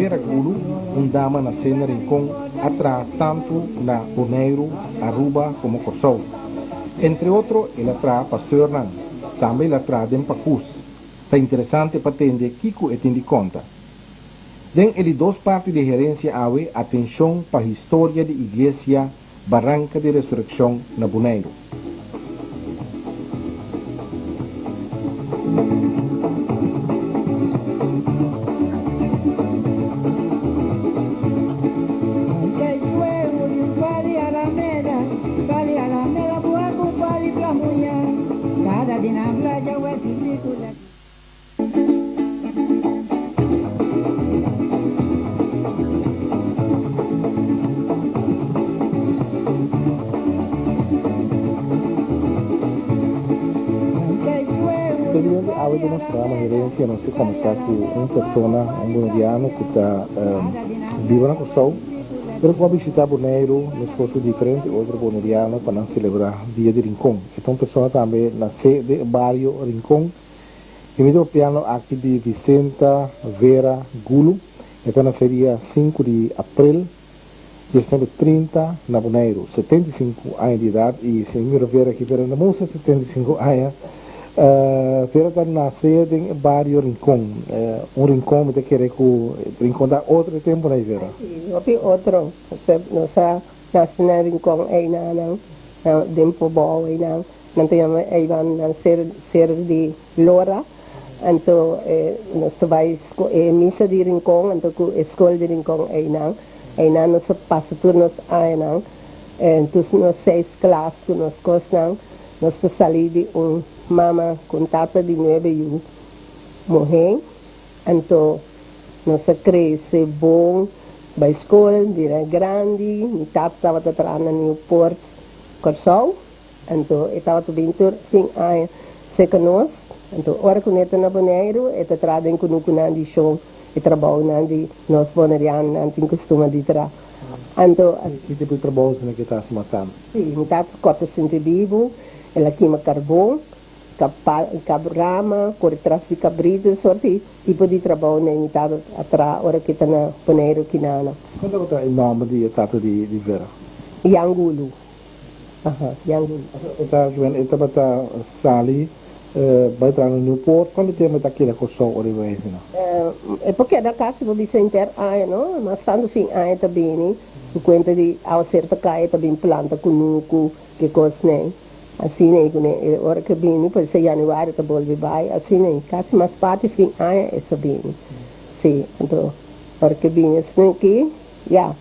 Vera Gulu, un dama nasé na Rincon, a traha tantu na Boneiru, Aruba komo Kòrsou. Entre otro el a traha pa Sørnan. Tambe el a traha den Pakus. Ta interesante pa tende kiko e tin di konta. Den e di dos parti di Herensia awe, atenshon pa historia di Iglesia Baranka di Resurekshon na Boneiru. Presidente, awe den nos programa Herencia nos ke combersa cu un persona, un boneriano cu ta biba na Corsou, pero cu a bishita Boneiru mescos cu diferente otro boneriano pa nan celebra Dia di Rincon. E ta un persona tambe nace den e bario Rincon. E mi ta papiando aki di Vicenta Vera Gulu. E ta nace dia sinku di april 1930 na Boneiru, 75 aña di edad y si mi mira Vera aki, Vera no musa 75 aña. Vera ta nace den e bario Rincon. Un Rincon mi ta kere cu Rincon ta otro e tempo na Vera. Si, hopi otro. Nos a nace na Rincon eynan, den Pobou eynan. Nan ta yama eiban nan ser ser di Lora. Anto nos ta bai e misa di Rincon anto ku e skol di Rincon einan. Einan nos a pasa tur nos añanan. Entus nos seis klas ku nos kosnan. Nos ta sali di un mama ku un tata di nuebe yu muhé. Anto nos a krese bon, bai skol, bira grandi. Mi tata tabata traha na Nieuwpoort, Kòrsou. Anto e tabata bin tur fin aña serka nos. Anto ora ku ne ta na Boneiru e ta traha den kunukunan di shon, e trabounan di nos bonerianonan tin kustuma di traha. Anto. Ki tipo di trabou esaki ke ta hasi mas tantu? Si, mi tata kòrta sinti bibu, el a kima karbon, kap kap rama, kore tras di kabritu, e sorti tipo di trabou ne mi tata a traha ora ku e ta na Boneiru kinana. Kon tabata e nòmber di e tata di Vera? Yangulu. Aha, Yango. E ta wen e tabata sali bai traha na Newport, kuantu tempu e ta keda Kòrsou ora e bai asina? E por keda kasi por bisa henter aña no, mas tantu fin aña ta bini ku kuenta di awaser ta kai e ta bin planta kunuku ke kos nei asina ei kuné e ora ke bini por bisa januari ta bolbe bai asina ei kasi mas parti fin aña e sa bini si anto ora ke bini asina aki ya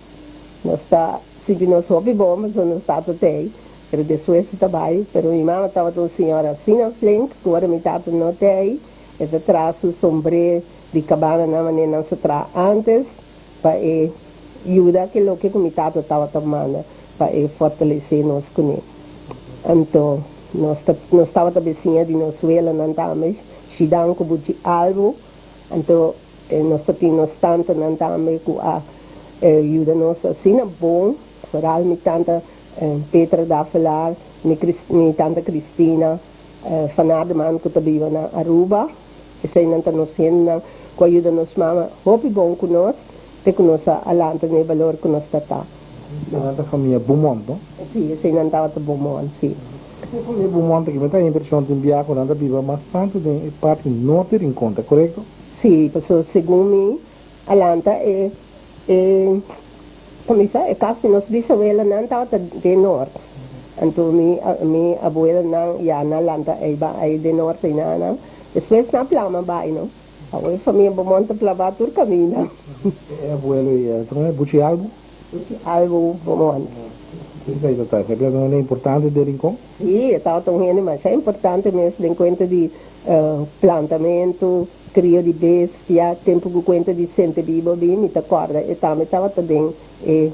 nos ta Sinti nos hopi bon pasobra nos tata ta ei, pero despues e ta bai. Pero mi mama tabata un señora asina flink ku ora mi tata no ta ei, e ta traha su sombré di kabananan manera nan sa traha antes pa e yuda ke loke ku mi tata tabata manda pa e fortalesé nos kuné. Anto nos ta nos tabata besiña di nos welanan tambe, Shidan ku Buchi Albu. Anto nos ta tin nos tantanan tambe ku a yuda nos asina bon, foral mi tanta Petra Davelaar, mi mi tanta Cristina van Ademan ku ta biba na Aruba. Eseinan ta nos hendenan ku a yuda nos mama hopi bon ku nos te ku nos a lanta na e balor ku nos ta ta. Eseinan ta famia Beaumont, no? Si, eseinan tabata Beaumont, si. E famia Beaumont aki mi ta impresion tin bia ku nan ta biba mas tantu den e parti nort di Rincon, ta korekto? Si, pasobra segun mi a lanta e e kumisa e kas di nos bisawelanan tabata den nort. Anto mi mi abuelanan ya nan lanta ei ba ei den nort einanan. Despues nan a plama bai no. Awor e famia Beaumont ta plama tur kaminda. E abuelo ei ta Buchi Albu? Buchi Albu Beaumont. Esei ta ta esei un hende importante den Rincon? Sí, e tabata un hende masha importante mes den kuenta di plantamentu, krio di bestia, tempu ku kuenta di Sentebibo bin, mi ta kòrda e tambe tabata den e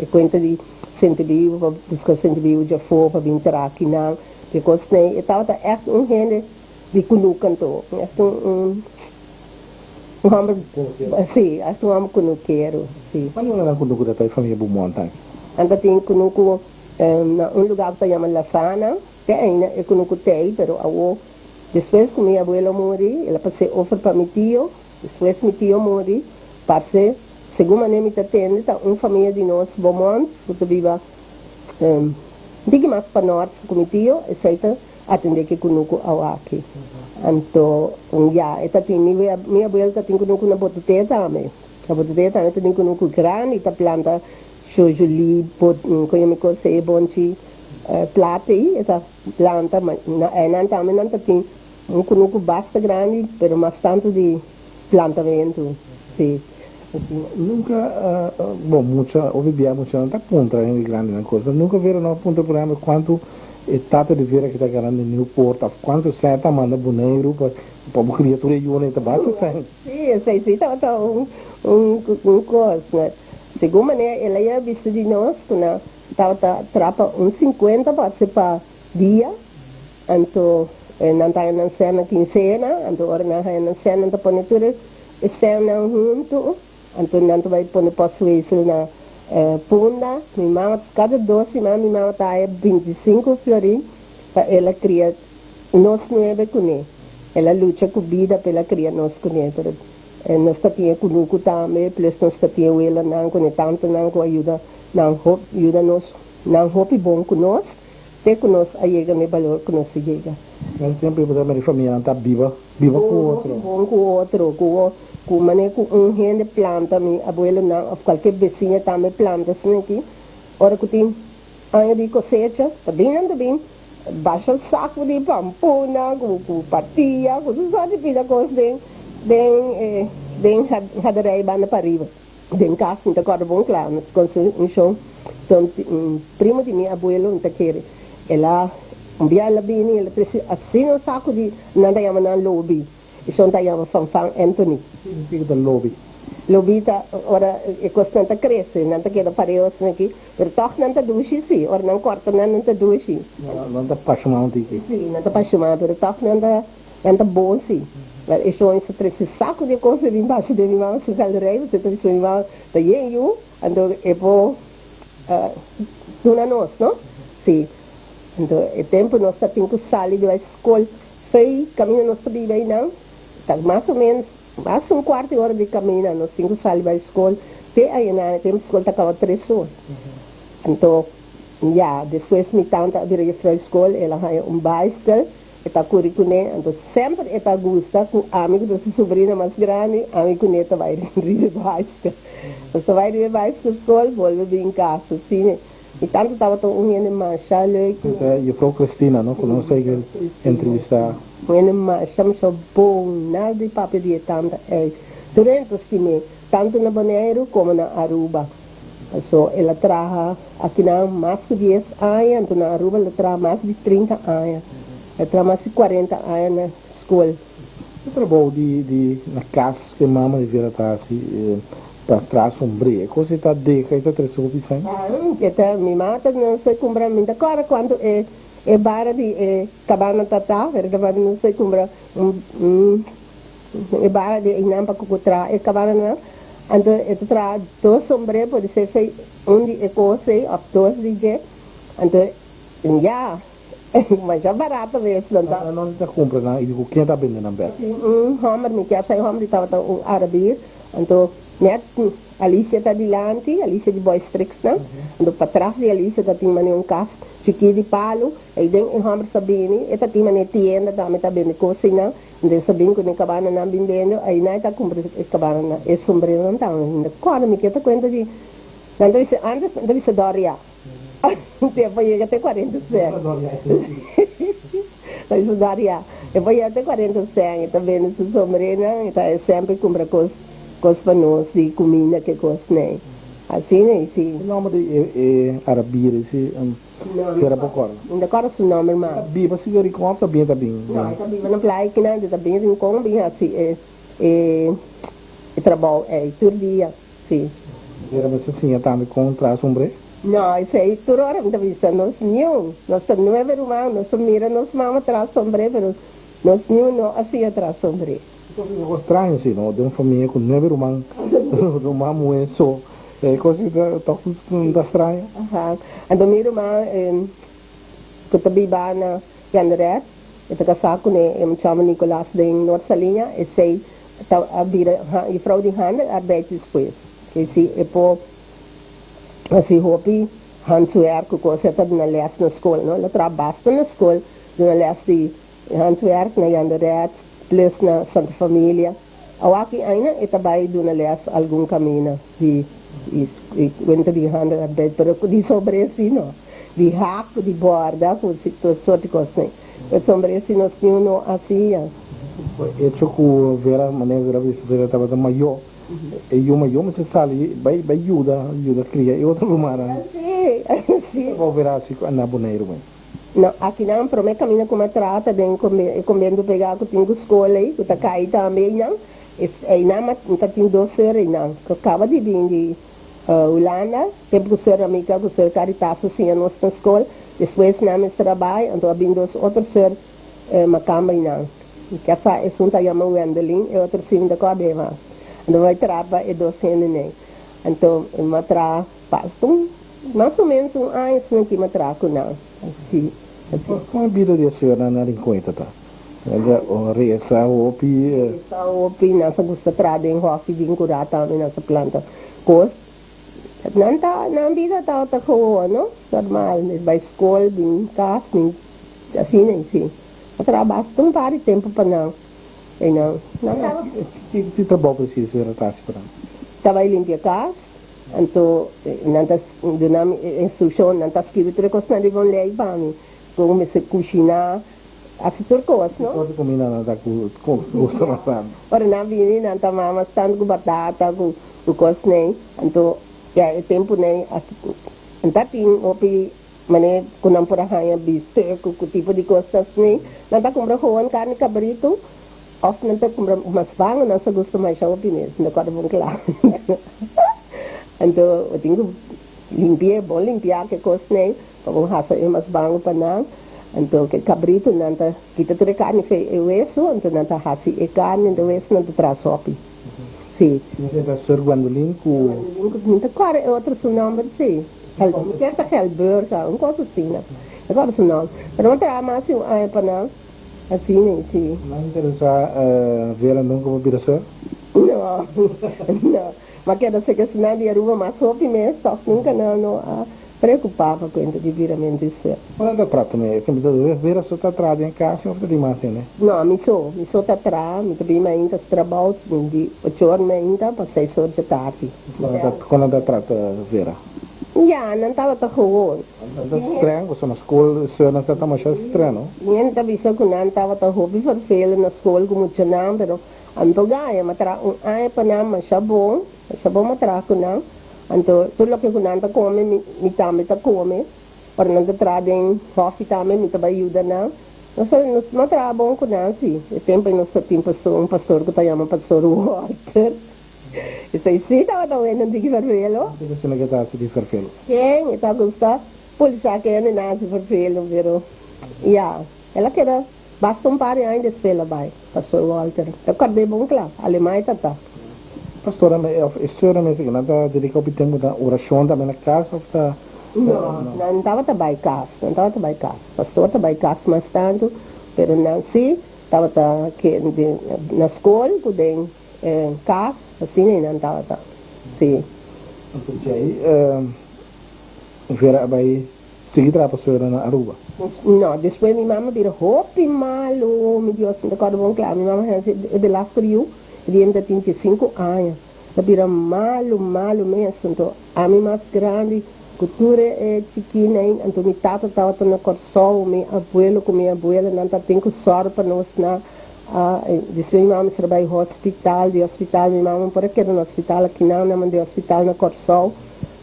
kuenta di Sentebibo pa buska Sentebibo djafó pa bin traha kinan, ke kos nei, e tabata ègt un hende di kunuku anto, ègt un un hòmber, sí, ègt un hòmber kunukero, sí. Cuál e nan kunuku ta ta e famia Beaumont aki? Nan ta tin kunuku na un lugá ku ta yama Lasana. Te ainda e kunuku t'ei, pero awo despues ku mi abuelo muri, el a pas'é ofer pa mi tio, despues mi tio muri, parse Segun manera mi ta tende ta un famia di nos Beaumont ku ta biba un tiki mas pa nort ku mi tio, esei ta atende ke kunuku awaki. Anto ya e ta tin mi mi abuelo ta tin kunuku na Botutee tambe. Na Botutee tambe ta tin kunuku grandi ta planta shojuli, bot koño mi kosei bonchi plat ei e ta planta ma na einan tambe nan ta tin un kunuku basta grandi pero mas tantu di plantamentu si. Nunka, bon, mucha, hopi bia muchanan ta puntra hende grandinan kos, pero nunka Vera no a puntra por ehempel kuantu e tata di Vera ki ta gana den Nieuwpoort of kuantu sèn ta manda Boneiru pa pa bo kria tur e yunan e ta basta sèn. Si, esei si tabata un un un kos. Segun manera el a yega bisti di nos ku nan tabata trapa un sinkuenta parse pa dia, anto nan ta haña nan sèn na kinsena, anto ora nan haña nan sèn nan ta pone tur e E sènnan huntu, anto nan ta bai pone pòstwissel na Punda. Mi mama, kada dos siman mi mama ta haya bintisinku florin pa el a kria nos nuebe kuné. El a lucha ku bida pa el a kria nos kuné, pero nos ta tin e kunuku tambe, plus nos ta tin e welanan kuné, tantanan ku a yuda nan hop, yuda nos nan hopi bon ku nos. Te ku nos a yega n'e balor ku nos a yega. Nan tempu e por mira e famianan ta biba, biba ku otro. Bon ku otro, ku ku manera ku un hende planta, mi abuelonan òf kualke besiña tambe planta asina aki, ora ku tin aña di kosecha, ta bin nan ta bin basha saku di pampuna ku ku patia, ku tur sort di pida kos den den den haderij banda pariba. Den cas mi ta corda bon cla, nos conoce un shon, ton un primo di mi abuelo mi ta kere, el a un bia el a bini el a trece asina un saco di nan ta yama nan lobi, e shon ta yama Fanfan Anthony. Kico ta lobi? Lobi ta ora e cosnan ta crece, nan ta keda pareo asina aki, pero toch nan ta dushi si, ora nan corta nan, nan ta dushi. Nan ta pashuma un tiki. Si, nan ta pashuma, pero toch nan ta. Nan ta bon si. Maar e shon sa trece saco di cos den basha den mi mama su galderij, pasobra ta bisa mi mama ta yen yu, anto e por duna nos, no? Si. Anto e tempo nos ta tin cu sali di bay scol, fey caminda nos ta biba eynan, ta mas o menos mas un cuarto di ora di camina nos tin cu sali bay scol te aynan, e tempo scol ta caba tres or. Anto ya, despues mi tanta a bira juffrouw scol, el a haya un baiskel. E ta kuri kuné, anto semper e ta gusta ku ami ku ta su sobrina mas grandi, ami kuné ta bai riba e baiskel. Nos ta bai riba e baiskel skol, bolbe bin kas. Asina, mi tanta tabata un hende masha leuk. E ta Juffrouw Christina, no? Ku nos a entrevistá. Un hende masha masha bon, nada di papia di e tanta ei. Tur hende ta stim'é, tantu na Boneiru komo na Aruba. Paso el a traha akinan mas ku dies aña, anto na Aruba el a traha mas di trinta aña. El a traha mas di kuarenta aña na skol. E trabou di di na kas ku e mama di Vera ta hasi pa traha sombré, e kos ei ta deha i ta trese hopi fen? E ta, mi mama ta no sa kumpra, mi ta kòrda kuantu e e bara di e kabana ta ta, pero ta no sa kumpra un un. E bara di einan pa ku traha e kabananan, anto e ta traha dos sombré, pode ser sei un di e kos ei òf dos di dje, anto ya, masha barato mes nan ta. Nan ta kumpra nan i di ku ken ta bende nan bèk? Tin un hòmber, mi kier sa e hòmber di tabata un arabir, anto nèt Alicia ta dilanti, Alicia di Boy Strix nan, anto patras di Alicia ta tin manera un kas chikí di palu, eiden e hòmber sa bini, e ta tin manera tienda tambe ta bende kos einan. Den sa bin ku den kabananan bin bende, ai nai ta kumpra e kabananan, e sombreronan ta ainda. Kòrda mi ke ta kuenta di nan ta bisa antes nan ta bisa dòria. E por yega te kuarenta sèn. Ta bisa dòria. E por yega te kuarenta sèn. E ta bende su sombreronan, e ta semper kumpra kos kos pa nos di kuminda ke kos nei. Asina i si. E nòmber di e arabir si Sera bo kòrda. Mi ta kòrda su nòmber ma. E ta biba si Rincon òf ta bin ta bin. No, e ta biba na playa kinan, e ta bin Rincon bin hasi e e trabou ei tur dia, si. Sera mester siña tambe kon traha sombré? No, esei tur ora mi ta bisa nos niun, nos ta nuebe ruman, nos ta mira nos mama traha sombré, pero nos niun no a siña traha sombré. Entonces e kos straño si no, den un famia ku nuebe ruman, ruman muhé so, e kos si ta tok ta straño. Aha, anto mi ruman ku ta biba na Jandaret, e ta kasá kuné e muchama Nicolas den Noord Saliña, esei ta a bira juffrouw di handelarbeid despues. Ke si e por hasi hopi handwerk ku kos, e ta duna lès na skol, no? El a traha basta na skol, duna lès di handwerk na Jandoret, plus na Santa Familia. Awaki aina e ta bai duna lès algun kamina di di kuenta di handarbeid, pero di sobre si no, di hak, di borda, ku tur sort di kos nei. Pero sobre si nos niun no hasi ya. E echo ku Vera, manera Vera bisa, Vera tabata mayó, e yu mayó mester sali bai bai yuda yuda kria e otro rumannan. Si, si. Trabou Vera hasi na Boneiru men? No, akinan prome kaminda ku mi a traha ta den e konbento pegá ku tin ku skol ei, ku ta kai tambe einan. Einan mi ta tin dos seur einan ku kaba di bin di Hulanda, tempu ku seur Ramika ku seur Caritas a siña nos na skol. Despues nan mester a bai, anto a bin dos otro seur makamba einan. Mi ke sa esun ta yama Wendelin, e otro si mi ta kòrda e mas. Anto mi bai traha pa e dos hendenan. Anto mi a traha pa un mas o menos un aña asina ki mi a traha ku nan. Si, asi. Kon e bida di e señornan na Rincon e ta ta? Resa hopi. Resa hopi, nan sa gusta traha den hòfi den kurá tambe nan sa planta kos. Nan ta, nan bida tabata gewoon, no? Normal, mes bai skol, bin kas, bin asina i si. A traha basta un par di tempu pa nan, i nan, nan a. Ki trabou presis e ta hasi pa nan? Ta bai limpia kas, Anto nan ta duna mi e instrukshon, nan ta skirbi tur e kosnan riba un lei pa mi, kon mester kushiná, hasi tur kos, no? Ki sorti kumida nan ta gusta mas tantu? Ora nan bini nan ta mama mas tantu ku batata, ku kosnan. Anto ya e tempunan nan ta tin hopi manera ku nan por a haña bistek ku tipo di kos asina. Nan ta kumpra gewoon karni kabritu. Of nan ta kumpra mas pan, nan sa gusta masha hopi mes, no kòrda bon kla. Anto bo tin ku limpi'é, bon limpiá ke kosnan pa bo hasa e mas bangu pa nan. Anto ke kabritu nan ta kita tur e karni fe e wesu, anto nan ta hasi e karni, anto e wesunan ta traha sòpi. Si. Esei ta Sir Gwendolyn ku. Gwendolyn ku mi ta kòrda e otro su nòmber si. Mi kier ta Gelburga, un kos asina. Mi ta kòrda su nòmber. Pero mi a traha mas di un aña pa nan. Asina i si. No interesa Vera nunca pa bira sor? No, no. Ma keda seka esnan di Aruba mas hopi mes toch nunca nan no a preocupa pa cuenta di biramentu di sor. Con nan ta trata me? Vera so ta traha den casa of ta tin mas hende? No, mi so. Mi so ta traha. Mi ta bin mainta su trabou di ocho or mainta pa seis or dje tardi. Con nan ta trata Vera? Ya, nan tabata gewoon. Nan ta streng, pasobra na skol seurnan sa ta masha streng, no? Hende ta bisa ku nan tabata hopi fervele na skol ku muchanan, pero anto gaya m'a traha un aña pa nan masha bon, masha bon m'a traha ku nan. Anto tur loke ku nan ta kome mi mi tambe ta kome. Ora nan ta traha den hòfi tambe mi ta bai yuda nan. Nos a nos m'a traha bon ku nan si. E tempu ei nos ta tin pastor un pastor ku ta yama pastor Walter. Esei sí tabata wende un tiki fervelo. Ki persona ke ta hasi di fervelo? Ken e ta gusta polisa ke hende na hasi fervelo, pero ya, el a keda basta un par di aña despues el a bai, Pastor Walter. Ta kòrd'é bon kla, Alemai ta ta. Pastor òf e señora mester ke nan ta dediká hopi tempu na orashon tambe na kas òf ta. No, nan tabata bai kas, nan tabata bai kas. Pastor ta bai kas mas tantu, pero nan sí tabata ke na skol ku den. E cas, asina e nan tabata, si. Anto djei Vera a bai sigui traha pa suegra na Aruba? No, despues mi mama bira hopi malu, mi Dios, mi ta corda bon cla, mi mama hasi e delaster yu, e dia mi ta tin diesinku aña, ta bira malu, malu mes, anto ami mas grandi cu tur e chikinan, anto mi tata tabata na Corsou, mi abuelo cu mi abuela nan tabatin cu sor pa nos na. A Despues mi mama mester a bai hospital, di hospital mi mama por a keda na hospital akinan, nan mand'é hospital na Kòrsou.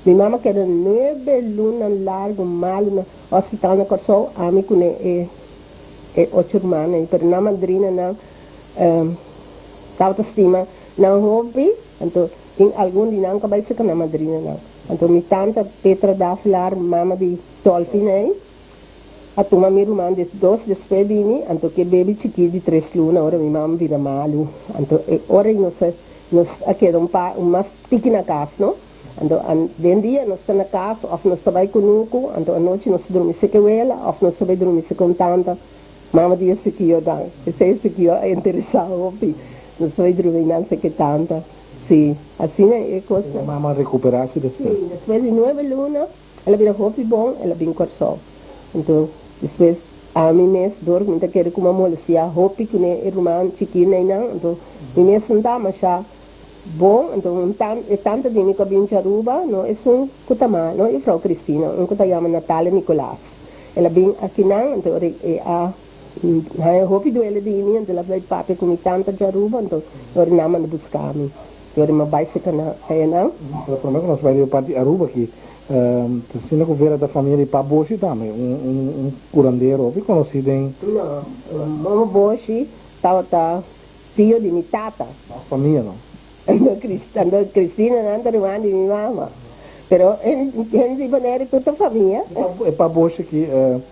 Mi mama keda nuebe luna largu malu na hospital na Kòrsou, ami ku ne e e ocho rumannan ei, pero nan madrinanan tabata stima nan hopi, anto tin algun di nan ku a bai serka nan madrinanan. Anto mi tanta Petra Davelaar, mama di Dolfin ei, A tuma mi ruman des dos despues di mi, anto ke bebi chikí di tres luna ora mi mama bira malu. Anto e ora ei nos a nos a keda un pa un mas tiki na kas no. Anto an den dia nos ta na kas òf nos ta bai kunuku, anto anochi nos ta drumi seke wela òf nos ta bai drumi seke un tanta. Mama di Ezekiel dan, esei Ezekiel a interesá hopi. Nos ta bai drumi nan seke tanta. Sí. Si, asina e kosnan. E mama a rekuperá si despues? Si, despues di nuebe luna el a bira hopi bon, el a bin Kòrsou. Anto despues ami mes dor ku mi ta kere ku mi a molestiá hopi kuné e ruman chikí einan, anto mi mes no ta mashá bon, anto un tan e tanta di mi ku a bin Aruba no esun ku ta ma no juffrouw Cristina, un ku ta yama Natalia Nicolaas. El a bin akinan, anto ora e a Haña hopi duele di mi, anto el a bai papia ku mi tanta djaruba, anto ora nan manda buska mi, ora mi a bai seka nan enan. Pero prome ku nos bai riba parti Aruba aki, ta asina ku Vera ta famia di Pa Boshi tambe, un kurandero hopi konosí den. No, Mama Boshi tabata tio di mi tata. Mas famia no. Anto Cristina nan ta ruman di mi mama. Pero hende di Bonaire tur ta famia. E Pa Boshi aki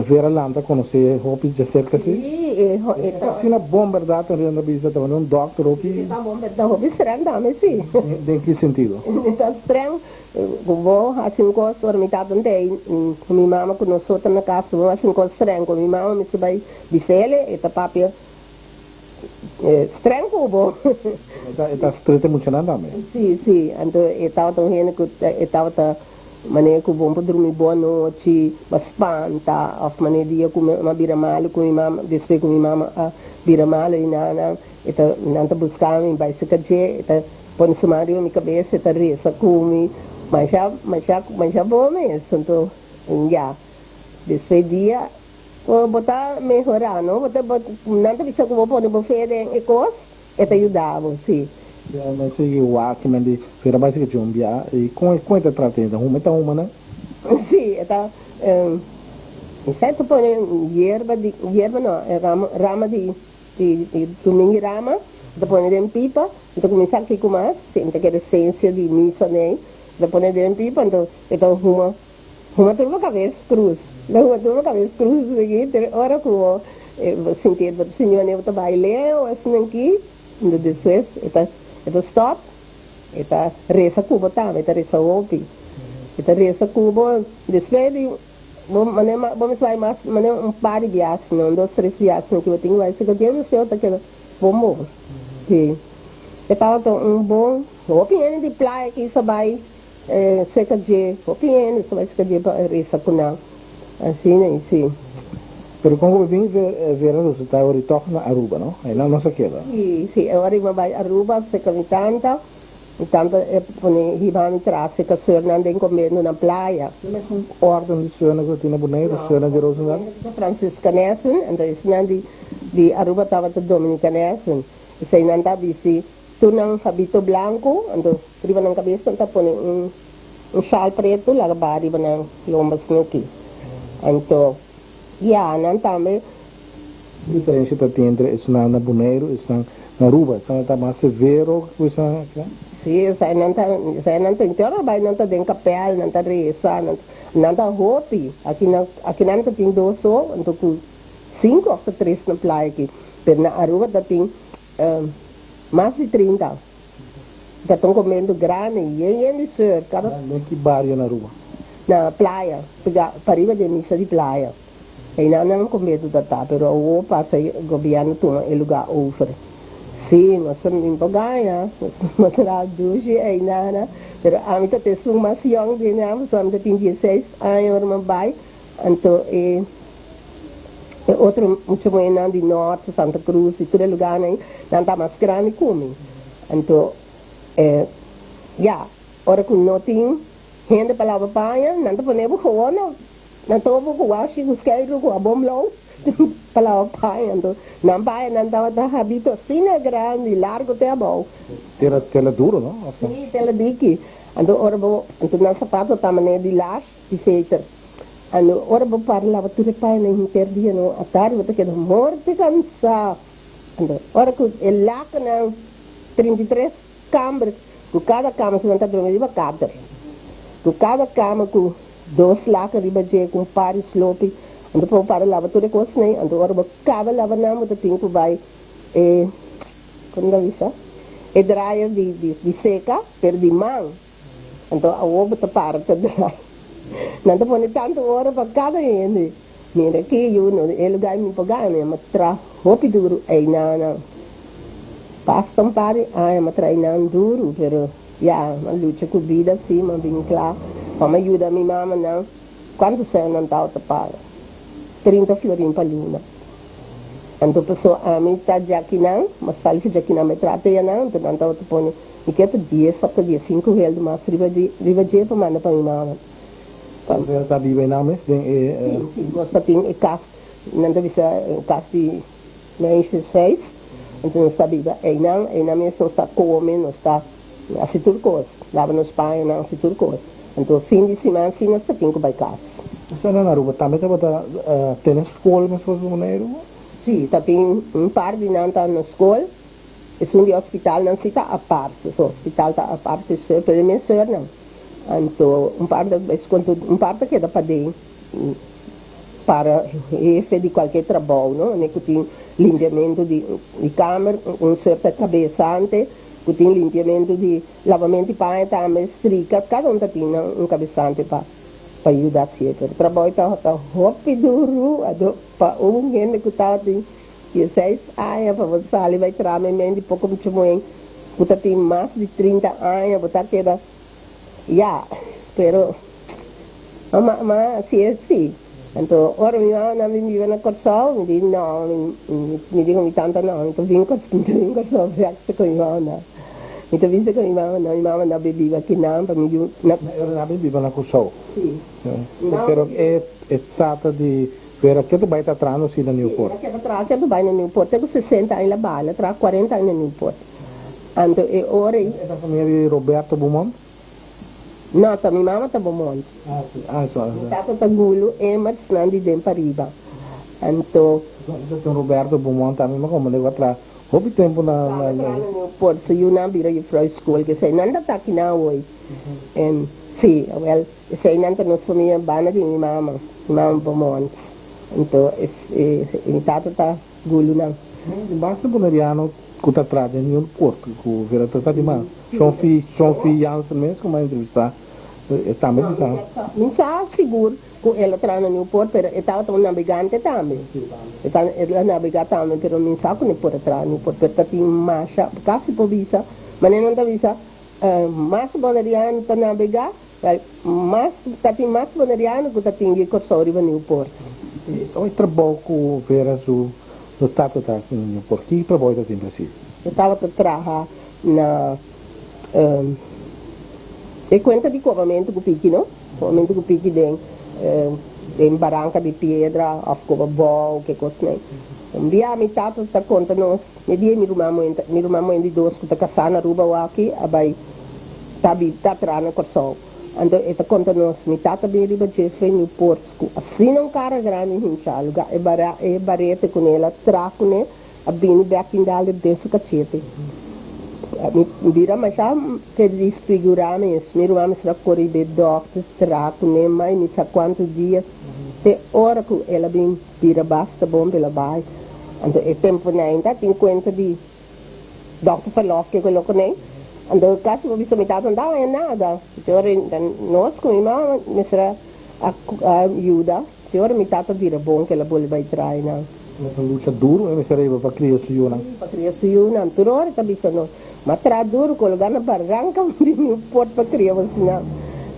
Vera Lanta konosé hopi djaserka si. Sí, e ta. Asina bon bèrdat en Renda bisa ta un dòkter hopi. E ta bon bèrdat hopi strèng tambe si. Den ki sentido? E ta strèng ku bo hasi un kos ora mi tata ntei ku mi mama ku nos so ta na kas bo hasi un kos strèng ku mi mama mester bai bis'el e ta papia strèng ku bo. E ta strete muchanan tambe? Sí, sí anto e tabata un hende ku e tabata. Manera ku bo por drumi bon anochi, bo spanta, òf manera dia ku mi a bira malu ku mi mama, despues ku mi mama a bira malu i nan e ta nan ta buska mi bai serka dje, e ta pone su man riba mi kabes, e ta resa ku mi, masha masha masha bon mes. Anto ya, despues dia bo ta mehorá no, bo ta bo nan ta bisa ku bo pone bo fe den e kos, E ta yuda bo, si. Ya mi sigui wak men di fera bai sigui chumbia i kon e kon e ta trata e ta huma e ta huma nan? Si e ta esei ta pone yerba di yerba no e rama rama di di di tumingi rama e ta pone den pipa e ta kuminsá kiko mas si e ta kere esensia di misa nei e ta pone den pipa anto e ta huma Huma tur bo kabes krus. Lo huma tur bo kabes krus aki te ora ku bo sinti bo señor bo ta bai leu asina aki ento despues e ta e ta stop e ta resa ku bo tambe e ta resa hopi e ta resa ku bo despues di bo mane bo mester bai mas mane un par di biaha no un dos tres biaha asina ki bo tin ku bai si ke deseo ta keda bon bon si e tabata un bon hopi hende di playa aki sa bai E seka dje hopi hende ta bai seka dje pa e resa ku nan asina i si. Pero kon ku bo bin Vera Rosa ta ora tòg na Aruba no? Einan nos a keda. Si si e ora mi bai Aruba seka mi tanta, mi tanta e pone hiba mi tras seka sùrnan den kombentu na playa. E mesun órden di sùrnan ku ta tin na Boneiru, sùrnan di Roosendaal? No, ta Fransiskanessen, anto esnan di di Aruba tabata Dominikanessen. Eseinan ta bisti Tur nan habito blanku, anto riba nan kabes nan ta pone un un shal pretu laga baha riba nan lomba snoki. Anto ya, nan tambe. Ki diferensha ta tin entre esnan na Boneiru i esnan na Aruba? Esnan ta mas severo ku esnan aki? Sí, esnan ta, esnan ta inter bai nan ta den kapèl, nan ta resa, nan nan ta hopi. Aki nan, aki nan ta tin dos so, anto ku sinku òf ta tres na playa aki. Pero na Aruba ta tin. Mas di 30. Ta ta un comento grandi, yen yen di seur, cada. Den ki bario na Aruba? Na playa, pega pariba den misa di playa. Einan nan comento ta ta, pero awo pasa e gobierno tuma e lugar over. Si, nos ta bin por gaña, nos ta traha dushi einana, pero ami ta ta esun mas yong den nan, pasobra ami ta tin 16 aña ora mi a bai, anto e. E otro mucha muhénan di Nort, Santa Cruz i tur e lugánan ei, nan ta mas grandi ku mi. Anto, e, ya, ora ku no tin hende pa laba paña, nan ta pone bo gewoon na, nan toma bo ku washi, ku skeiru, ku habon blou pa laba paña. Anto, nan pañanan tabata habito asina grandi, largu te abou. Tela, tela duro, no? Òf no? Sí, tela diki. Anto, ora bo, anto nan sapato ta manera di lash, di veter. Anto ora bo para laba tur e pañanan henter dia no atardi bo ta keda morti kansá. Anto ora ku e lakennan 33 kamber ku kada kama si nan ta drumi riba kater ku kada kama ku dos laken riba dje ku un par di slopi anto pa bo para laba tur e kosnan anto ora bo kaba laba nan bo ta tin ku bai e komo ta bisa e dryer di di seka pero di man. Anto awor bo ta para ta draai. Nan ta pone tantu ora pa kada hende. Mira ki yu no e lugar mi por gana, mi a tra hopi duru ei nan. Basta un par di aña m'a traha nan duru, pero ya, m'a lucha ku bida si, m'a bin kla pa m'a yuda mi mamanan. Kuantu sèn nan tabata paga? 30 florin pa luna. Anto paso ami ta djakinan, m'a sali for djakinan bai traha te yanan, anto nan tabata pone mi ke ta dies òf ta diesinku heldu mas riba di riba dje pa manda pa mi mama. Pa. Bo ta biba einan mes den e. Si, si, nos ta tin e kas, nan ta bisa e kas di. Meisjeshuis, anto nos ta biba einan, einan mes nos ta kome, nos ta hasi tur kos, laba nos pañanan, hasi tur kos. Anto fin di siman si nos ta tin ku bai kas. Esnan na Aruba tambe tabata tene skol meskos ku Boneiru? Si, ta tin un par di nan ta na skol, esun di hospitalnan si ta apart, so hospital ta apart di soeur, pero e mes soeurnan. Anto un par ta bai skol, un par ta keda paden. Para hefe di cualkier trabou, no? Ne cu tin limpiamento di di kamer, un soort cabesante, cu tin limpiamento di lavamento di paña tambe, strica, cada un ta tin nan un cabesante pa pa yuda hacié. Pero trabou ta ta hopi duru, ado pa un hende cu tabatin dieseis aña pa bo sali bay traha meimei di poco mucha muhen cu ta tin mas di 30 aña, bo ta keda Ya, pero ma mama si es si. Anto ora mi mama nan bin biba na Kòrsou, mi di no, mi di ku mi tanta no, mi ta bin mi ta bin Kòrsou bèk ta ku mi mama nan. Mi ta bisa ku mi mama no, mi mama no bin biba akinan pa mi yu na. Ma e ora nan bin biba na Kòrsou. Si. Pero e e tata di Vera ke ta bai ta traha no si na Nieuwpoort? Si, el a keda traha, ke ta bai na Nieuwpoort. Te ku 60 aña el a baha, el a traha 40 aña na Nieuwpoort. Anto e ora ei. E ta famia di Roberto Beaumont? No, ta mi mama ta Beaumont. Ah, si. Ah, so. Mi tata ta Gulu Emers, nan di den pariba. Anto. So, ta Roberto Beaumont tambe, mi a komprende ku a traha hopi tempu na. Tambe a traha na Nieuwpoort. Su yunan bira juffrouw school, kesei nan ta ta akinan awor. En, si, awel, eseinan ta nos famia banda di mi mama, mi mama Beaumont. Anto, e, mi tata ta Gulunan. Tin basta boneriano ku ta traha den Nieuwpoort ku Vera ta sa di mas. Sophie, Sophie Jansen mes ku mi a entrevistá e tambe bisa. Mi sa sigur ku el a traha na Nieuwpoort pero e tabata un nabegante tambe. E ta el a nabegá tambe pero mi sa ku no por a traha Nieuwpoort pero ta tin masha kasi por bisa manera nan ta bisa mas boneriano ta nabegá Wel, mas, ta tin mas Boneriano ku ta tin di Kòrsou riba Nieuwpoort. E trabou ku Vera su tata ta hasi na Nieuwpoort, ki trabou e ta tin presis? E tabata traha na e kuenta di kobamentu ku piki, no? Kobamentu ku piki den den baranka di piedra òf koba bou, ke kosnan. Un bia mi tata ta konta nos, mi dia mi ruman muhé, mi ruman muhé di dos ku ta kasá na Aruba awaki a bai. Ta bi ta traha na Kòrsou. Anto e ta konta nos, Mi tata bin riba dje fe Nieuwpoort ku asina un kara grandi hinchá lugá e bara e barete kuné el a traha kuné a bini bèk tin dal den su kachete. Mi bira masha ke disfigurá mes. Mi ruman mester a kore be dòkter traha kuné mai mi sa kuantu dia te ora ku el a bin bira basta bon p'el a bai. Anto e tempunan ta tin kuenta di. Dòkter Verlof ke ku lo kuné. Anto kasi bo bisa mi tata no ta haña nada. Te ora nos ku mi mama mester a a yuda. Te ora mi tata bira bon ke el a bolbe bai traha nan. Nos a lucha duru e mester a riba pa kria su yunan. Pa kria su yunan. Tur ora e ta bisa nos, M'a traha duru kologá na baranka di mi pot pa kria bosnan.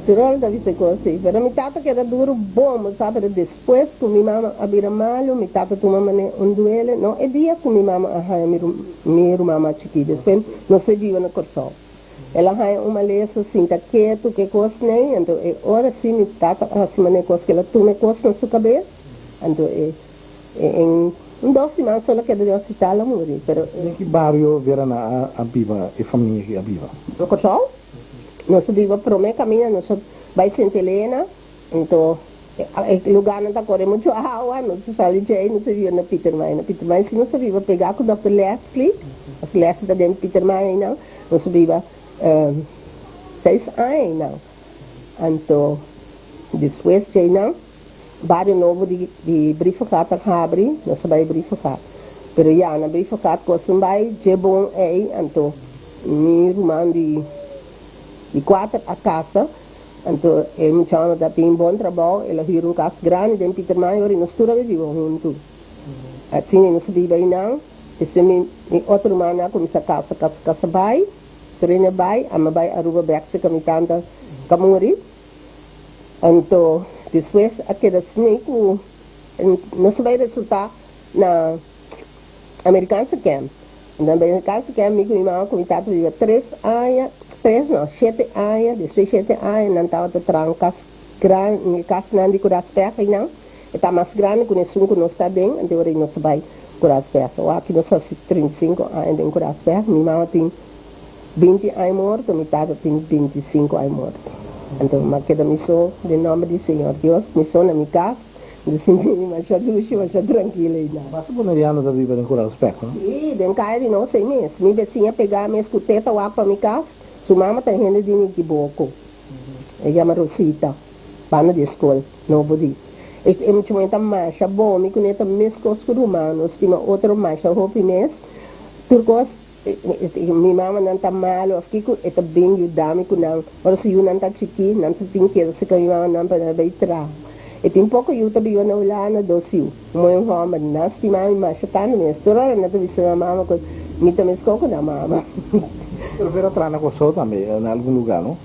Tur ora e ta bisa kos así. Pero mi tata keda duru bon, bo sa, pero Pues cu mi mama a bira malu, mi tata tuma mane un duele. No e dia cu mi mama a haña mi mi ruman mas chikí, despues nos fue biba na Corsou. El a haña un malesa sinta ketu ke cos nei, anto e ora si mi tata a haci mane cos cu el a tuma e cos na su cabes, anto e en un dos siman so el a keda den hospital a muri, pero e. Den ki bario Verana a a biba e famia ki a biba? Na Corsou. Nos a biba prome camina nos a bay Sint Helena, anto E lugarnan ta kore muchu awa, nos a sali djei, nos a biba na Pietermaai. Na Pietermaai si nos a biba pegá ku Dòkter Leslie, Dòkter Leslie ta den Pietermaai einan, nos a biba seis aña einan. Anto despues djeinan bario nobo di di Brievengat a habri, nos a bai Brievengat. Pero ya na Brievengat kos no bai dje bon ei, anto mi ruman di di kuater a kasa. Anto e muchanan ta tin bon trabou, el a hür un kas grandi den Pietermaai ora i nos tur a biba huntu. Asina nos a biba einan. Despues mi mi otro rumannan a kuminsá kasa kasa kasa bai, Trene bai, ami a bai Aruba bèk serka mi tanta ku a muri. Anto despues a keda asina ku nos a bai resultá na Amerikaanse Camp. Na Amerikaanse Camp mi ku mi mama ku mi tata biba tres aña, tres no, shete aña, despues shete aña nan tabata traha un kas gran, kasnan di Kuraspèg einan. E ta mas grandi ku esun ku nos ta den, anto ora nos a bai Kurasberg. Awor aki nos hasi 35 aña den Kurasberg. Mi mama tin 20 aña morto, mi tata tin 25 aña morto. Anto mi a keda mi so den nomber di Señor Dios, mi so na mi kas. Mi ta sinti mi masha dushi, masha trankil einan. Basta boneriano ta biba den Kurasberg, no? Si, den kaya di nos ei mes. Mi besiña pegá mes ku teta wak pa mi kas. Su mama ta hende di Nikiboko. E yama Rosita. Banda di e skol nobo di e e mucha muhé ta masha bon mi kuné ta meskos ku ruman nos stima otro masha hopi mes tur kos mi mamanan ta malo of kiko e ta bin yuda mi ku nan ora su yunan ta chikí nan ta tin keda serka mi mamanan pa nan bai traha e tin poko yu ta biba na Hulanda dos yu un muhé un hòmber nan stima mi masha tantu mes tur ora nan ta bisa nan mama ku mi ta meskos ku nan mama. Pero Vera traha na Kòrsou tambe na algun lugá no?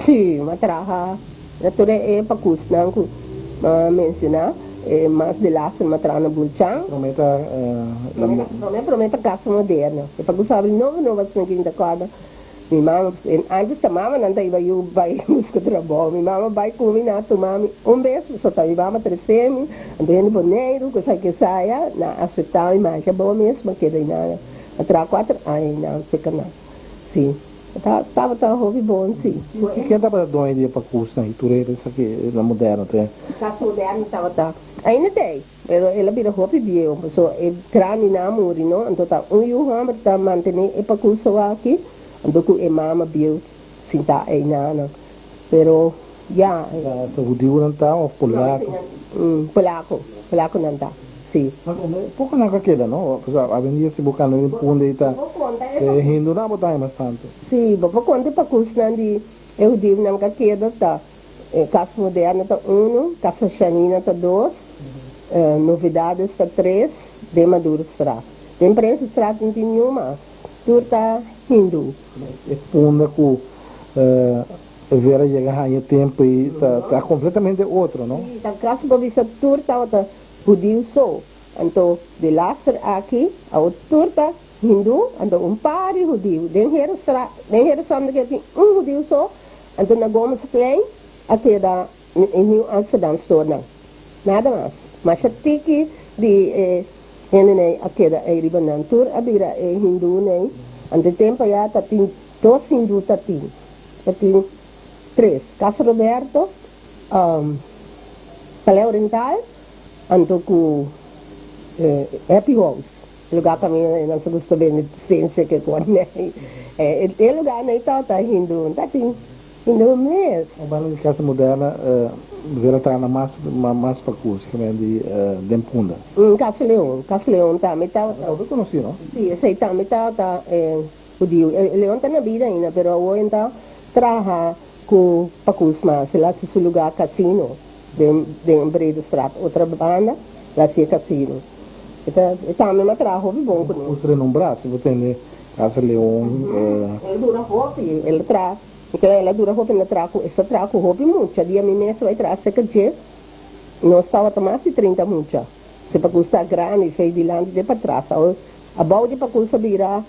Sí, m'a traha na tur e pakusnan ku m'a menshoná. E mas delaster m'a traha na Bulchan. Promé ta la. Promé promé ta Casa Moderna. E pakus a abri nobo nobo asina ki mi ta kòrda. Mi mama, antes ta mamanan ta iba yu bai buska trabou. Mi mama bai ku mi, nan a tuma mi un bes, pasobra ta mi mama trese mi. Anto hende Boneiru ku sa kesaya, nan a aseptá mi masha bon mes. M'a keda einan. M'a traha kuater aña einan serka nan. Sí. Ta tabata hopi bon si. I ken tabata doño di e pakusnan i tur e esaki na moderno te? Kas moderno tabata ainda te ei, pero el a bira hopi bieu, pasobra e grandinan a muri no, anto ta un yu hòmber ta mantené e pakus awaki, anto ku e mama bieu sintá einanan. Pero ya. Ta hudiunan ta òf polako? Polako, polakonan ta. Sí. Poko nan ka keda no, pasobra awendia si bo kanda den punda i ta e hindunan bo ta haña mas tantu. Sí, bo por konta pa kusnan di e hudiunan ka keda ta Kas Moderna ta unu, Casa Shanina ta dos, Novedades ta tres, den Madurostraat. Den Prinsenstraat no tin niun mas, tur ta hindu. E punda ku Vera yega haña tempu ei ta kompletamente otro no. Sí, ta kasi bo bisa tur tabata Hudiu so, anto de laster aki awo tur ta hindu, anto un par di hudiu. Den Herenstraat, den Herensanderkerk tin un hudiu so, anto na Gomezplein a keda e Nieuw Amsterdam store nan. Nada mas. Masha tiki di e hendenan a keda ei riba nan. Tur a bira e hindunan. Anto e tempo aya ta tin dos hindu ta tin. Ta tin tres. Casa Roberto. Palais Oriental anto ku Happy House, e lugar pa mi nan sa gusta bende sensia ke kone. E lugar nei tabata hindu, ta tin hindu mes. Un banda di Casa Moderna Vera ta na mas mas pakus ke men di den Punda. Casa Leon, Casa Leon tambe tabata. Hopi konosí no? Si, esei tambe tabata hudiu. Leon ta na bida ainda pero awor e ta traha Ku pakus mas el hasi su lugá kasino den den Bredestraat otra banda el hasi e kasino. E ta e tambe m'a traha hopi bon ku nos. Pakus renombrá si bo tende Casa Leon. El dura hopi el a traha mi kere el a dura hopi na traha ku esta traha ku hopi mucha dia mi mes bai traha serka dje nos tabata mas di 30 mucha si pakus ta grandi fei dilanti te patras awo abou di pakus a bira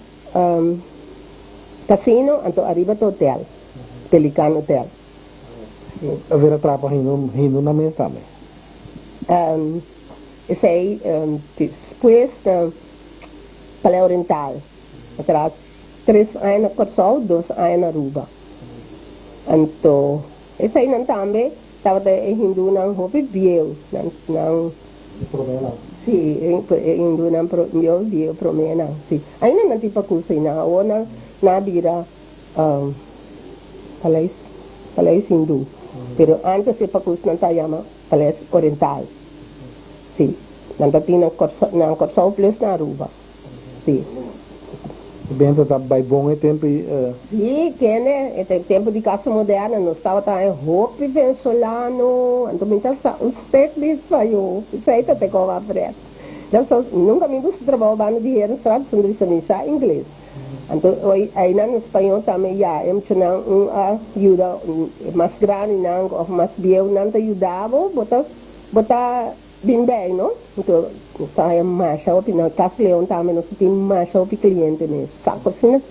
Casino anto ariba ta hotel, Pelican Hotel. A vera trapa hindu hindu na mes tambe. Esey despues na Palais Oriental a traha tres aña na Kòrsou, dos aña na Aruba. Anto eseynan tambe tabata e hindunan hopi bieu nan nan. E proménan. Sí, e hindunan bieu bieu proménan, sí. Ainda nan tin pakus einan, awor nan a bira paleis, paleis hindú. Pero ántes e pakusnan ta yama paleis oriental, sí. Nan ta tin na Kòrsou, na Kòrsou plus na Aruba, sí. E benta ta bai bon e tempu ei? Sí, kende, e ta e tempu di Casa Moderna, nos tabata haña hopi venezolano, anto mi ta sa un stek di spañó, esei ta te koba pret. Dan so, nunka mi buska trabou banda di Herenstraat pasobra mi mi sa ingles. Anto einan na spañó tambe ya e muchanan un a yuda mas grandinan òf mas bieunan ta yuda bo, bo ta bo ta bin bei no. Anto nos ta haña masha hopi na Cas Leon tambe nos ta tin masha hopi kliente mes. Saku asina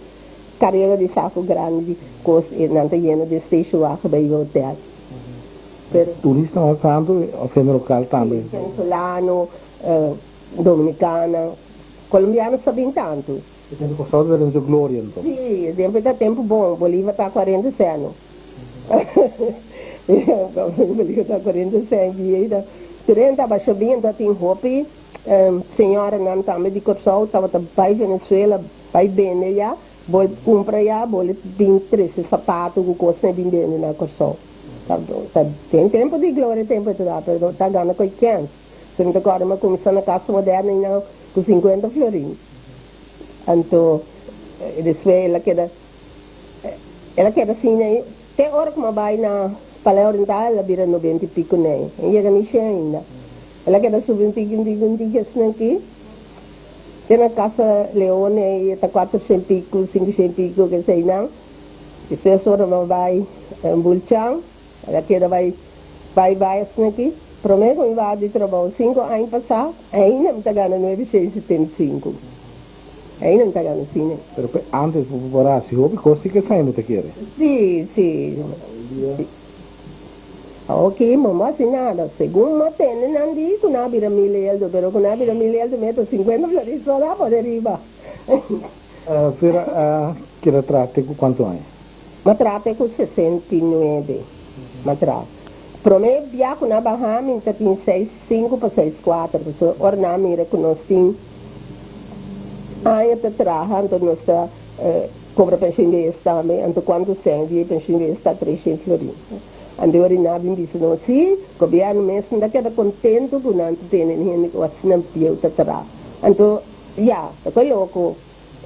karera di saku grandi di kos e nan ta yena den stationwagen bai hotel. Pero. Turista mas tantu òf hende lokal tambe? Sí, venezolano, dominicana, colombiano sa bin tantu. E tempu Kòrsou ta den su gloria anto. Sí, e tempu ta tempu bon. Bolívar ta kuarenta sèn. Bolívar ta kuarenta sèn i ta 30 basha bin anto tin hopi señoranan tambe di Kòrsou tabata bai Venezuela bai bende ya, bol kumpra ya, bol bin trese sapato ku kosnan bin bende na Kòrsou. Ta den tempu di gloria e tempu e ta pero ta gana koe kèns. Si mi ta kòrda mi a kuminsá na Casa Moderna einan ku sinkuenta florin. Anto despues el a keda el a keda asina ei te ora ku mi a bai na Palais Oriental el a bira nobenta i piko nei. E yega ni shen ainda. El a keda subi un tiki un tiki un tiki asina aki te na Casa Leon ei e ta kuatershen piko sinkushen piko keseinan. Despues ora mi a bai Bulchan. El a keda bai bai bai asina aki. Prome ku mi baha di trabou sinku aña pasá, ainda mi ta gana nuebe shen 75. Ainda mi ta gana asina. Pero pe antes bo por hasi hopi kos si ke esei mi ta kere. Si, si. Awoki bo no hasi nada. Segun mi a tende nan di ku nan a bira mil eldo, pero ku nan a bira mil eldo mi a ta sinkuenta florin so la por ariba. Vera a keda traha te ku kuantu aña? M'a traha te ku 69. M'a traha. Promé bia ku nan baha mi ta tin seis sinku pa seis kuater, pasobra ora nan a mira ku nos tin aña ta traha, anto nos ta kobra penshun di es tambe, anto kuantu sèn di e penshun di es ta 300 florin. Anto ora nan a bin bisa nos, si, gobièrnu mes no ta keda kontentu ku nan ta tene hende ku asina bieu ta traha. Anto ya, ta koe loko.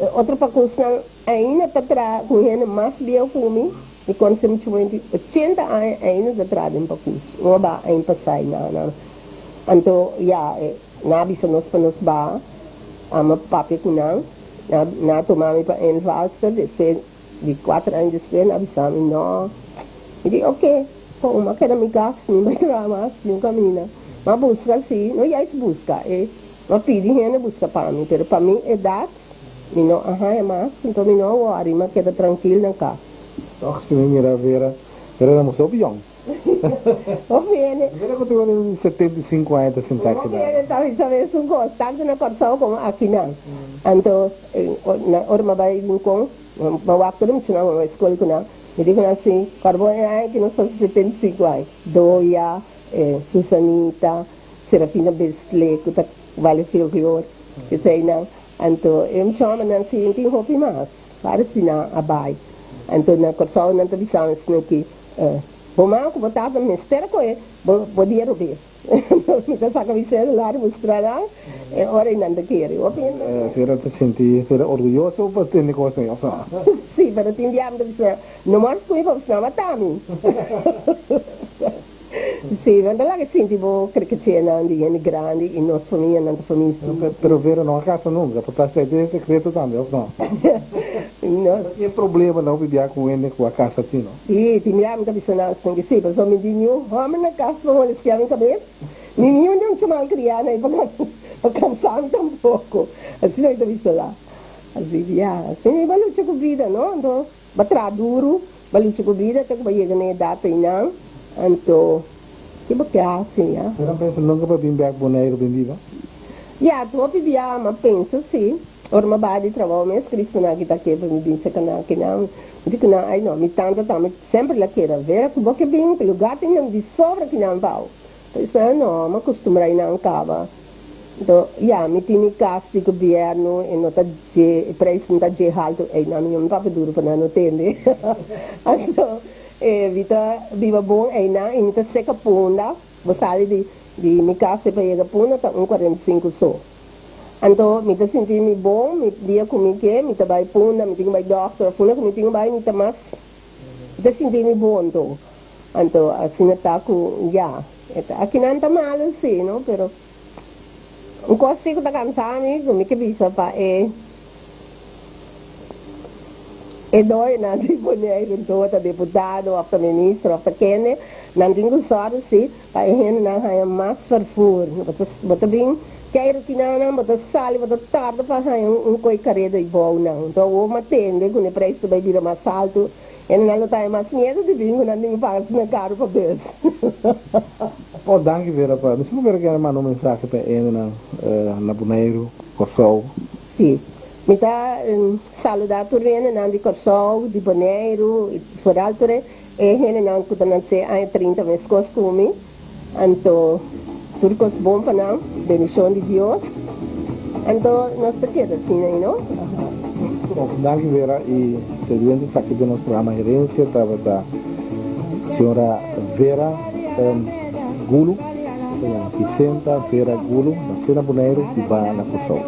E otro pakusnan ainda ta traha ku hende mas bieu ku mi, mi konosé muchu hende di ochenta aña ainda ta traha den pakus. Un a baha aña pasá i nan nan. Anto ya, e nan a bisa nos pa nos baha, amo a papia ku nan, nan nan a tuma mi pa invalster, despues di kuater aña despues nan a bisa mi no. Mi di oke, kon mi a keda mi kas, mi no bai traha mas, mi no kaminda. Mi a buska si, no juist buska, e. Mi a pidi hende buska pa mi, pero pa mi edat mi no a haña mas, anto mi no a wòri, mi a keda trankil na kas. Tòg si mi mira Vera, Vera ta mucha hopi yòn. Hopi hende. Vera ku tin un 75 aña ta sinta aki nan. Hopi hende ta bisa mesun kos, tantu na Kòrsou komo akinan. Anto ora mi a bai Rincon, mi a wak tur e muchanan ku mi a bai skol ku nan, mi di ku nan si, kòrda bo e aña ki nos pasa 75 aña, Doya, Susanita, Serafina Besle ku ta bale folklor eseinan anto e muchanan si tin hopi mas paresi nan a bai anto na Kòrsou nan ta bisa asina ki bo mama ku bo tata mester kohe bo bo dia robes mi ta saka mi selular mustra nan e ora ei nan ta kere hopi hende Sera ta sinti sera orguyoso pa tende kos ei òf no? Si pero tin dia mi ta bisa no mor skui pa bisnan mata mi. Sí, nan ta laga sinti bo krekechenan di hende grandi i nos famianan ta famia su. Pero Vera no a kasa nunka, por ta esei den sekreto tambe, òf no? No. No tin problema no bibia ku hende ku a kasa así, no? Sí, tin bia mi ta bisa nan asina ke sí, pasobra mi di niun hòmber na kas pa molestiá mi kabes, ni niun den su malkriá na pa kansá mi tampoko. Asina mi ta bisa la. Así ya, asina mi bo lucha ku bida, no? Anto. Ba traha duru, ba lucha ku bida te ku ba yega na e edat einan, anto ke bo ke hasi ya? Bo ta pensa nunka pa bin bek Boneiru bin biba? Ya, tu hopi bia m'a pensa si. Ora m'a baha di trabou mes, Cristo nan aki ta ke pa mi bin seka nan akinan. Mi di ku nan, ai no, mi tanta tambe semper la keda vera ku bo ke bin, ku lugar tin nan di sobra kinan bou. Pues no, m'a kustumbrá einan kaba. Anto, ya, mi tin mi kas di gobièrnu, e no ta dje, e preis no ta dje haltu. Ey, nan mi papia duru pa nan no tende. Anto, e mi ta biba bon eynan i mi ta seka Punda. Bo sali di di mi kas te pa yega Punda ta un 45 so. Anto, mi ta sinti mi bon, mi dia ku mi ke, mi ta bai Punda, mi tin ku bai dòkter òf unda ku mi tin ku bai, mi ta mas, mi ta sinti mi bon anto. Anto, asina ta ku, ya, e ta akinan ta malu si, no, pero. Un kos si ku ta kansa mi, ku mi ke bisa pa e e doñonan di Boneiru anto ta diputado òf ta minister òf ta kende, nan tin ku sòru si pa e hendenan haña mas vervoer. Bo ta bin keiru kinanan, bo ta sali, bo ta tarda pa haña un koi karedo i bou nan. Anto awor mi a tende ku e preis ta bai bira mas haltu, hendenan lo ta haña mas miedu di bin ku nan tin ku paga asina karu pa bus. Oh danki Vera pa mi siempre Vera kier manda un mensahe pa e hendenan na Boneiru, Kòrsou. Sí, mi ta saluda tur hendenan di Kòrsou, di Boneiru i foral tur e hendenan ku ta nansé aña 30 meskos ku mi. Anto tur kos bon pa nan, bendishon di Dios. Anto nos ta keda asina ei no. Bon, danki Vera i televidente esaki den nos programa Herencia tabata señora Vera Gulu, ta yama Vicenta Vera Gulu, nace na Boneiru i ba na Kòrsou.